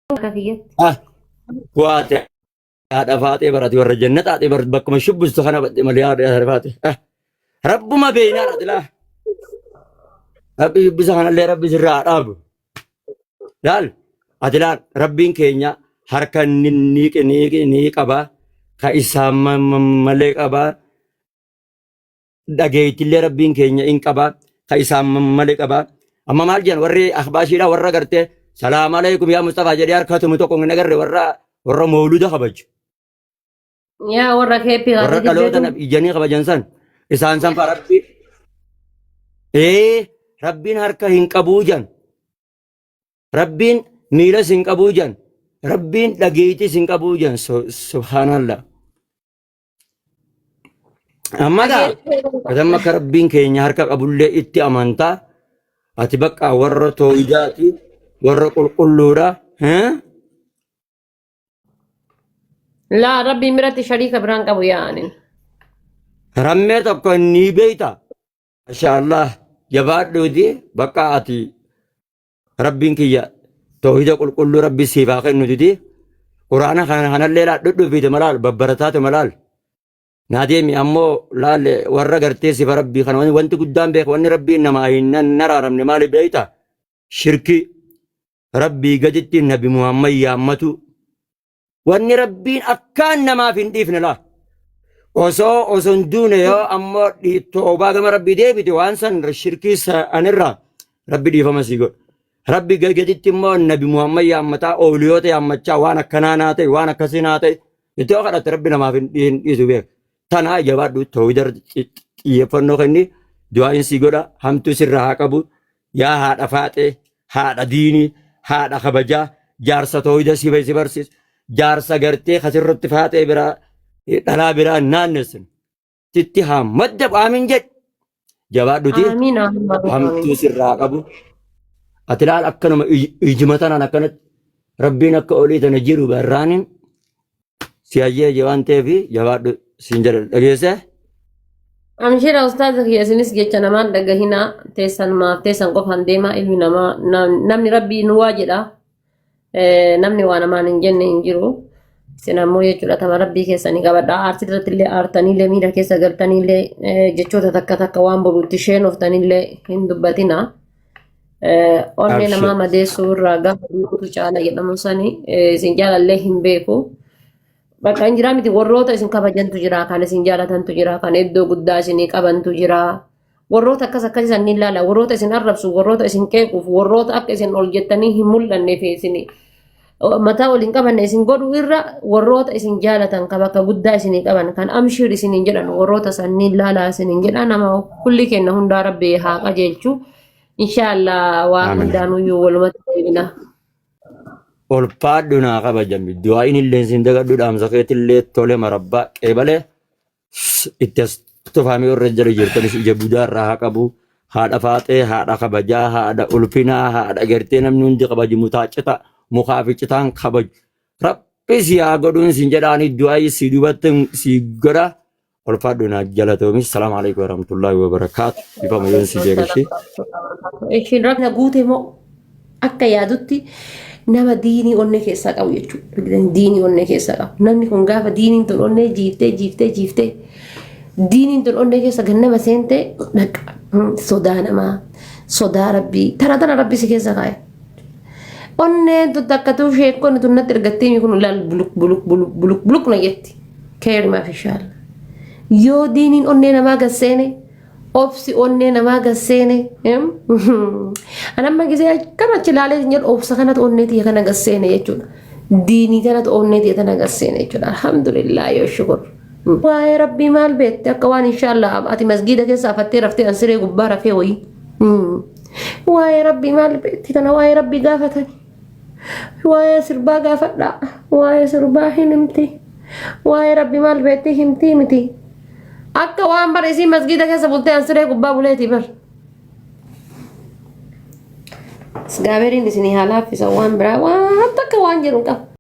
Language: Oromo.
Akka kiyyatti. Ah, waate haadha faaxee barate warra jannataate bar bakkuma shubbistu kana badhe malee haadha faaxee. Ah, rabbuma beeynaa dha laa. Rabbi shubbisa kanallee rabbi sirraa haa dhaabu. Laal ati laal rabbiin keenya harka ni ni ni ni qaba ka isaa malee qaba. Dhageettillee rabbiin keenya in qaba ka isaan malee qaba. Amma maal jedhan warri ahbaashiidha warra gartee salaam alaikum yaa Mustafaa jedhee harka tumu tokko hin agarre warra warra mawluda kabaju. Yaa warra keeppii warra kaatee dhaloota jibbeetu. nabi ijanii kabajan san isaan san fa rabbi ee rabbiin harka hin qabuu jan rabbiin miilas hin qabuu jan rabbiin dhageettis hin qabuu jan subhaanallah. Amma gaa Adamma akka rabbiin keenya harka qabullee itti amantaa ati bakka warra tooyidaati warra qulqulluudha. Eh? Laa rabbiin biratti shariika biraan qabu yaa anin. Rammee tokko ni beeyta. Masha Allah jabaadhuuti bakka ati Rabbiin kiyya toohida qulqulluu rabbi siif haa kennu didi. Quraana kana kanallee laal dhudhuufiite malaal babbarataate malaal. Naa deemi ammoo laal warra gartee sifa rabbii kana wanti guddaan beeku wanni rabbiin namaa hin naraaramne maali beeyta? Shirkii rabbii gaditti nabi Muhammad yaammatu. Wanni rabbiin akkaan namaaf hin dhiifne laa. Osoo osoo hin duune yoo ammoo toobaa gama rabbii deebite waan san shirkii sanirraa rabbi dhiifama sii godha. Rabbi gaditti immoo nabi Muhammad yaammataa ooliyoota yaammachaa waan akkanaa naa ta'e waan akkasii naa ta'e itti yoo kadhatte rabbi namaaf hin dhiisu beeka. Tanaa jabaadhu toohida xiyyeeffannoo kenni du'aayin sii godha hamtuu sirraa haa qabu yaa haadha faaxee haadha diinii haadha kabajaa jaarsa toohida si si barsiisu jaarsa gartee kasirratti faaxee biraa dhalaa biraa naannessin sitti haa madda aamin jedhi jabaadhuti Aamiin aamiin aamiin hamtuu aamiin. sirraa qabu ati laal akkanuma ijuma tanaan akkanatti rabbiin akka olii tana jiru barraanin si ajjeeje waan ta'eef jabaadhu siin jedha dhageesse. Amshira ustaaza kiyya isinis jecha namaan dhagahinaa teessan maaf teessan qofaan deemaa ilmi namaa namni rabbii nu waa jedha. Namni waa namaan hin jenne hin jiru. Isin ammoo jechuudha tama rabbii keessanii qabadha. Aartii irratti illee aartaniillee miira keessa galtaniillee jechoota takka takka waan boruutti sheenoftaniillee hin dubbatina. Onnee namaa Abshir. madeessuu irraa gaafa duutu caala jedhamu sani isin jaalallee hin beeku. Bakka hin jiraa miti warroota isin kabajantu jira kan isin jaalatantu jira kan iddoo guddaa isinii qabantu jira. Warroota akkas akkasii san ni ilaala warroota isin arrabsu warroota isin qeequuf warroota akka isin ol jettanii hin mul'anne fi isin mataa ol hin qabanne isin godhu irra warroota isin jaalatan kan bakka guddaa isinii qaban kan amshiir isiniin jedhan warroota sanniin laalaa isiniin jedha nama kulli kenna hundaa rabbi haa qajeelchu. Inshaallah waa Amiin. hundaanuyyuu walumatti deebina. Ulfaadhu naa kabajami. Du'aa'iin illee siin dagadhu dhaamsa keetillee tole marabbaa qeebalee itti as tufaamee warra jala jirtanis ija budaa irraa haa qabu. Haadha faaxee, haadha kabajaa, haadha ulfinaa, haadha gartee namni hundi kabaju mutaa cita mukaa fi citaan kabaju. Rabbi si haa godhuun siin jedhaanii du'aa'ii si duubatti si godha. Ulfaadhu naa galatoomi. Salaamu alaikum warahmatullahi wabarakaatu. Ifama yoon si jeeqeshi. Ishiin rakkina guute moo akka yaadutti nama diinii onnee keessaa qabu jechuudha. Diinii onnee keessaa qabu. Namni kun gaafa diiniin tun onnee jiiftee jiiftee jiiftee diiniin tun onnee keessa gannama seentee dhaqa sodaa namaa sodaa rabbii tana tana rabbi si keessa kaa'e. Onneen tun takka tuu sheekonni tun natti ergattee kun ilaal buluk buluk buluk buluk buluk na jetti. Keerimaaf inshaalla. Yoo diiniin onnee namaa gad seene obsi onnee namaa gad seene an amma gisee akkam achi ilaalee hin jedhu obsa kanatu onnee tiyya kana gad seene jechuudha. Diinii kanatu onnee tiyya tana gad seene jechuudha. Alhamdulillah yoo shukur. Waa'ee rabbii maal beekte akka waan inshaalla ati masgiida keessa afattee raftee an siree gubbaa rafee wayii. Waa'ee rabbii maal beekti kana waa'ee rabbii gaafatani. Waa'ee sirbaa gaafadhaa. Waa'ee sirbaa hin himti. Waa'ee rabbii maal beekti himtii miti. Akka waan bara isii masgiida keessa bultee an siree gubbaa buleeti bar. Gaaberiin isinii haa laaffisa waan biraa waan takka waan jedhu hin qabu.